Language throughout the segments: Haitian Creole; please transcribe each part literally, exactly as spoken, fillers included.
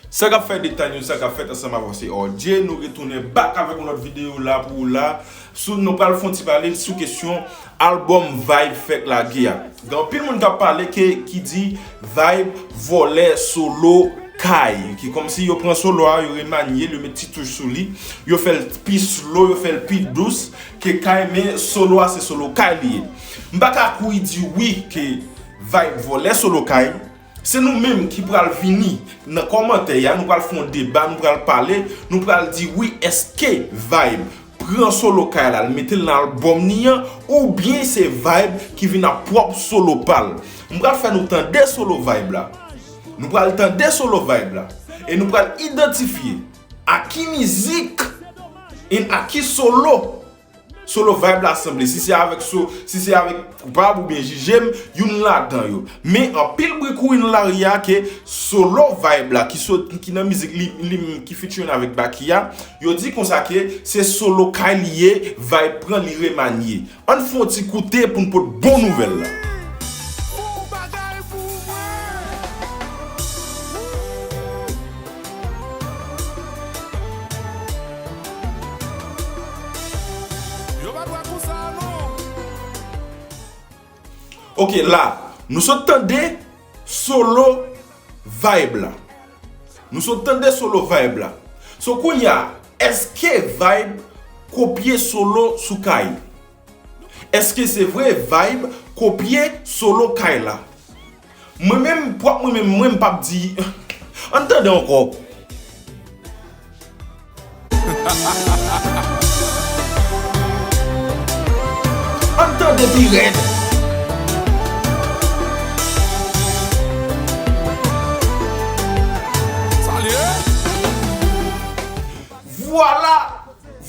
Sa k ap fèt Deta News, sa k ap fèt ansanm avè w se R J. Nou retounen back avèk yon lòt videyo la pou ou la. Sou, nou pral fè yon ti pale sou kesyon albòm Vibe fèk lage a. Gen anpil moun k ap pale ke, ki di Vibe vòlè solo Kay. Ki kòmsi yo pran solo a, yo remanye l, yo met ti touch sou li, yo fè l pi slow, yo fè l pi dous ke Kay, men solo a se solo Kay li ye. M pa ka kouri di wi ke Vibe vòlè solo Kay. Se nou menm ki pral vini nan kòmantè a, nou pral fè yon deba, nou pral pale, nou pral di wi, èske Vibe pran solo Kay la, l mete l nan albòm ni an, oubyen se Vibe ki vin ak pwòp solo pa l. M pral fè nou tande solo Vibe la. Nou pral tande solo Vibe la. E nou pral idantifye a ki mizik and a ki solo solo Vibe la sanble, si se avèk so, si se avèk koupab oubyen jije m, youn ladan yo. Men anpil bri kouri nan lari a ke solo Vibe la ki sot, ki nan mizik li, li ki featuring avèk Baky a, yo di konsa ke se solo Kay li ye, Vibe pran li remanye. Ann fè yon ti koute pou n pot bon nouvèl la. Yo pa dwe konsa non. Ok, la, nou sot tande solo Vibe la. Nou sot tande solo Vibe la. So kounye a, èske Vibe kopye solo sou Kay? Èske se vre Vibe kopye solo Kay la? Mwen menm, pwòp mwen menm, mwen m p ap di. Ann tande ankò. Ann tande pi rèd. Vwala!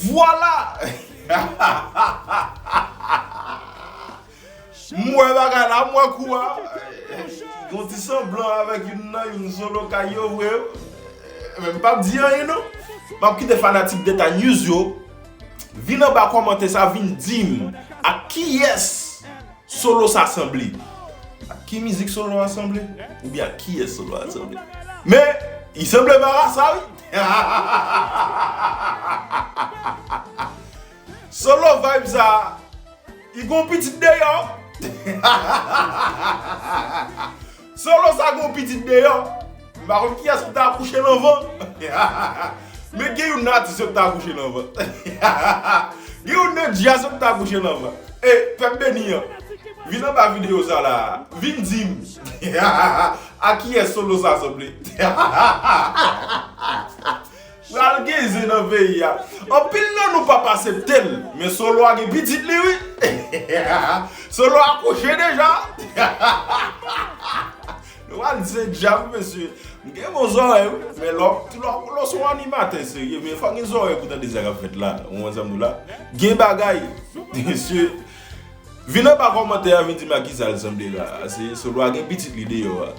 Vwala! M wè bagay la, m wè kou a. Gon ti sanblan avèk youn nan youn solo Kay yo vre. Men m p ap di anyen non. M ap kite fanatik Deta News yo vin anba kòmantè sa, vin di m ak kiyès solo sa sanble. Ak ki mizik solo a sanble? Oubyen ak kiyès solo a sanble? Men, li sanble marasa wi. Solo Vibe sa, li gon pitit deyò. Solo sa gon pitit deyò. M pa konn kiyès ki ta akouche nan van. Men gen youn nan atis yo ki ta akouche nan van. Gen youn nan djaz yo ki ta akouche nan van. E, pèp beni an, vin anba videyo sa la. Vin di m. A kiyès solo sa sanble? Pral gen zen nan peyi a. Anpil nan nou p ap asepte l, men solo a gen pitit li wi. Solo a akouche deja. Nou pral di se djab, mesye. M gen bon zòrèy wi, men lè w, lè w, lè w se yon animatè serye, men fò w gen zòrèy pou tande sa k ap fèt la. Ou konprann sa m di w la? Gen bagay, mesye. Vin anba kòmantè a, vin di m a kisa l sanble la. Se solo a gen pitit li deyò a.